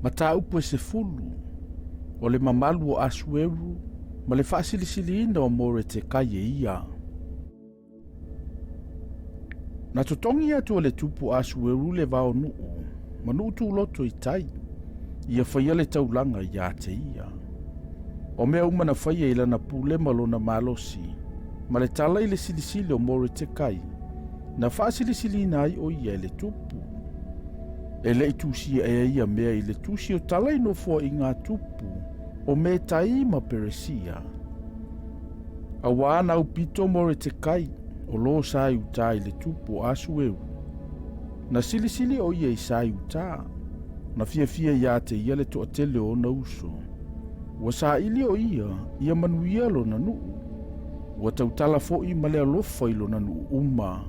Mataupu e 10, o le mamalu o Asueru ma le faasilisiliina o Moretekai e ia. Na totogi atu e le tupu Asueru le vao nuu ma nuu tuloto i tai, ia faia le taulaga ia te ia. O mea uma na faia i lana pule ma lona malosi, ma le tala i le silisili o Moretekai, na faasilisiliina ai o ia e le tupu. E le i tusia ea ia mea i le tusi o tala i nofoaiga a tupu o Metai ma Peresia. Auā na aupito Moretekai o lo sa i uta i le tupu o Asueru. Na silisili o ia i sa i uta, na fiafia ia te ia le toatele o ona uso. Ua saili o ia ia manuia lona nuu, ua tautala foi ma le alofa i lona nuu uma.